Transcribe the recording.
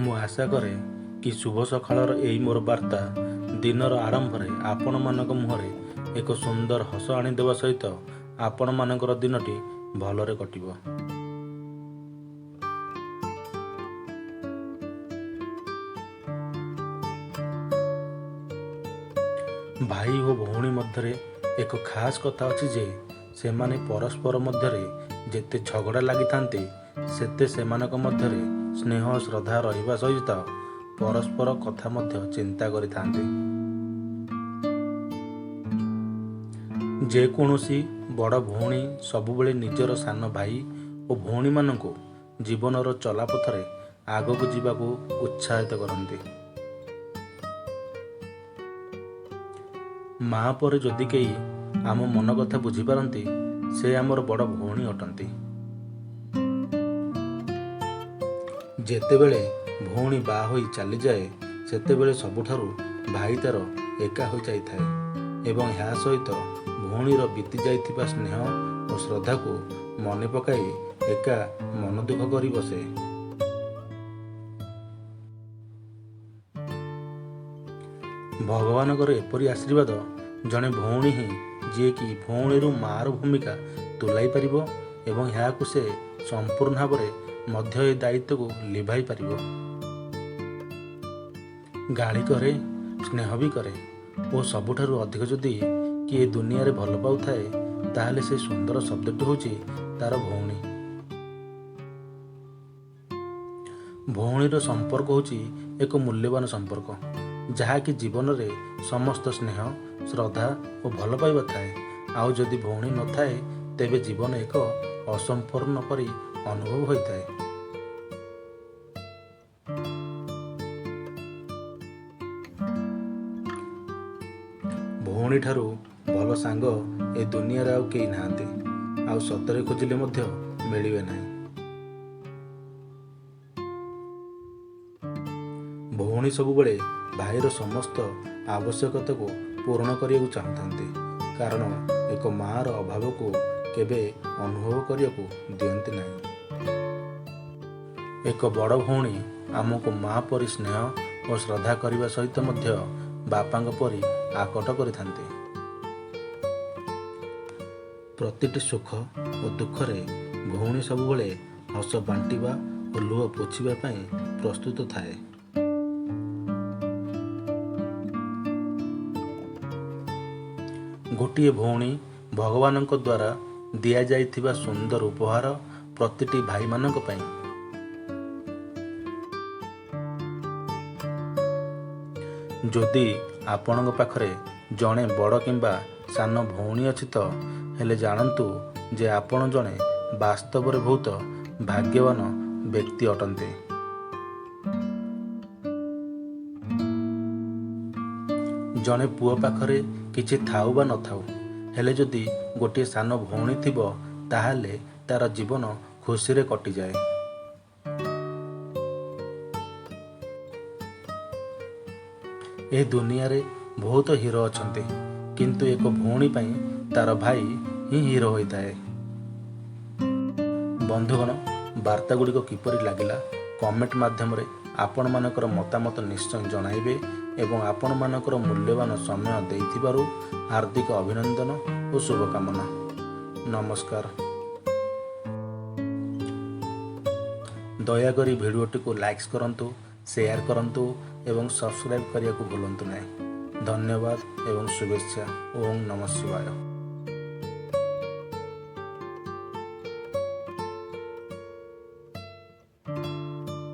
ମୁଁ ଆଶା କରେ କି ଶୁଭ ସକାଳର ଏଇ ମୋର ବାର୍ତ୍ତା ଦିନର ଆରମ୍ଭରେ ଆପଣମାନଙ୍କ ମୁହଁରେ ଏକ ସୁନ୍ଦର ହସ ଆଣିଦେବା ସହିତ ଆପଣମାନଙ୍କର ଦିନଟି ଭଲରେ କଟିବ। ଭାଇ ଓ ଭଉଣୀ ମଧ୍ୟରେ ଏକ ଖାସ୍ କଥା ଅଛି ଯେ ସେମାନେ ପରସ୍ପର ମଧ୍ୟରେ ଯେତେ ଝଗଡ଼ା ଲାଗିଥାନ୍ତି, ସେତେ ସେମାନଙ୍କ ମଧ୍ୟରେ ସ୍ନେହ ଶ୍ରଦ୍ଧା ରହିବା ସହିତ ପରସ୍ପର କଥା ମଧ୍ୟ ଚିନ୍ତା କରିଥାନ୍ତି। ଯେକୌଣସି ବଡ଼ ଭଉଣୀ ସବୁବେଳେ ନିଜର ସାନ ଭାଇ ଓ ଭଉଣୀମାନଙ୍କୁ ଜୀବନର ଚଲାପଥରେ ଆଗକୁ ଯିବାକୁ ଉତ୍ସାହିତ କରନ୍ତି। ମା ପରେ ଯଦି କେହି ଆମ ମନ କଥା ବୁଝିପାରନ୍ତି, ସେ ଆମର ବଡ଼ ଭଉଣୀ ଅଟନ୍ତି। ଯେତେବେଳେ ଭଉଣୀ ବାହା ହୋଇ ଚାଲିଯାଏ, ସେତେବେଳେ ସବୁଠାରୁ ଭାଇ ତାର ଏକା ହୋଇଯାଇଥାଏ ଏବଂ ଏହା ସହିତ ଭଉଣୀର ବିତି ଯାଇଥିବା ସ୍ନେହ ଓ ଶ୍ରଦ୍ଧାକୁ ମନେ ପକାଇ ଏକା ମନ ଦୁଃଖ କରି ବସେ। ଭଗବାନଙ୍କର ଏପରି ଆଶୀର୍ବାଦ ଜଣେ ଭଉଣୀ ହିଁ, ଯିଏକି ଭଉଣୀରୁ ମାଆର ଭୂମିକା ତୁଲାଇ ପାରିବ ଏବଂ ଏହାକୁ ସେ ସମ୍ପୂର୍ଣ୍ଣ ଭାବରେ ମଧ୍ୟ ଏହି ଦାୟିତ୍ୱକୁ ଲିଭାଇ ପାରିବ। ଗାଳି କରେ, ସ୍ନେହ ବି କରେ ଓ ସବୁଠାରୁ ଅଧିକ ଯଦି କିଏ ଦୁନିଆରେ ଭଲ ପାଉଥାଏ, ତାହେଲେ ସେ ସୁନ୍ଦର ଶବ୍ଦଟି ହେଉଛି ତାର ଭଉଣୀ। ଭଉଣୀର ସମ୍ପର୍କ ହେଉଛି ଏକ ମୂଲ୍ୟବାନ ସମ୍ପର୍କ, ଯାହାକି ଜୀବନରେ ସମସ୍ତ ସ୍ନେହ, ଶ୍ରଦ୍ଧା ଓ ଭଲ ପାଇବା ଥାଏ। ଆଉ ଯଦି ଭଉଣୀ ନଥାଏ, ତେବେ ଜୀବନ ଏକ ଅସମ୍ପୂର୍ଣ୍ଣ ପରି ଅନୁଭବ ହୋଇଥାଏ। ଭଉଣୀଠାରୁ ଭଲ ସାଙ୍ଗ ଏ ଦୁନିଆରେ ଆଉ କେହି ନାହାନ୍ତି, ଆଉ ସତରେ ଖୋଜିଲେ ମଧ୍ୟ ମିଳିବେ ନାହିଁ। ଭଉଣୀ ସବୁବେଳେ ଭାଇର ସମସ୍ତ ଆବଶ୍ୟକତାକୁ ପୂରଣ କରିବାକୁ ଚାହୁଁଥାନ୍ତି, କାରଣ ଏକ ମାଆର ଅଭାବକୁ କେବେ ଅନୁଭବ କରିବାକୁ ଦିଅନ୍ତି ନାହିଁ। ଏକ ବଡ଼ ଭଉଣୀ ଆମକୁ ମା ପରି ସ୍ନେହ ଓ ଶ୍ରଦ୍ଧା କରିବା ସହିତ ମଧ୍ୟ ବାପାଙ୍କ ପରି ଆକଟ କରିଥାନ୍ତି। ପ୍ରତିଟି ସୁଖ ଓ ଦୁଃଖରେ ଭଉଣୀ ସବୁବେଳେ ହସ ବାଣ୍ଟିବା ଓ ଲୁହ ପୋଛିବା ପାଇଁ ପ୍ରସ୍ତୁତ ଥାଏ। ଗୋଟିଏ ଭଉଣୀ ଭଗବାନଙ୍କ ଦ୍ୱାରା ଦିଆଯାଇଥିବା ସୁନ୍ଦର ଉପହାର ପ୍ରତିଟି ଭାଇମାନଙ୍କ ପାଇଁ। ଯଦି ଆପଣଙ୍କ ପାଖରେ ଜଣେ ବଡ଼ କିମ୍ବା ସାନ ଭଉଣୀ ଅଛି ତ ହେଲେ ଜାଣନ୍ତୁ ଯେ ଆପଣ ଜଣେ ବାସ୍ତବରେ ବହୁତ ଭାଗ୍ୟବାନ ବ୍ୟକ୍ତି ଅଟନ୍ତି। ଜଣେ ପୁଅ ପାଖରେ କିଛି ଥାଉ ବା ନଥାଉ, ହେଲେ ଯଦି ଗୋଟିଏ ସାନ ଭଉଣୀ ଥିବ, ତାହେଲେ ତାର ଜୀବନ ଖୁସିରେ କଟିଯାଏ। ଏ ଦୁନିଆରେ ବହୁତ ହିରୋ ଅଛନ୍ତି, କିନ୍ତୁ ଏକ ଭଉଣୀ ପାଇଁ ତାର ଭାଇ ହିଁ ହିରୋ ହୋଇଥାଏ। ବନ୍ଧୁଗଣ, ବାର୍ତ୍ତା ଗୁଡ଼ିକ କିପରି ଲାଗିଲା, କମେଣ୍ଟ ମାଧ୍ୟମରେ ଆପଣମାନଙ୍କର ମତାମତ ନିଶ୍ଚୟ ଜଣାଇବେ ଏବଂ ଆପଣମାନଙ୍କର ମୂଲ୍ୟବାନ ସମୟ ଦେଇଥିବାରୁ ହାର୍ଦ୍ଦିକ ଅଭିନନ୍ଦନ ଓ ଶୁଭକାମନା। ନମସ୍କାର। ଦୟାକରି ଭିଡ଼ିଓଟିକୁ ଲାଇକ୍ସ କରନ୍ତୁ, ସେୟାର କରନ୍ତୁ ଏବଂ ସବସ୍କ୍ରାଇବ୍ କରିବାକୁ ଭୁଲନ୍ତୁ ନାହିଁ। ଧନ୍ୟବାଦ ଏବଂ ଶୁଭେଚ୍ଛା। ଓଁ ନମଃ ଶିବାୟ।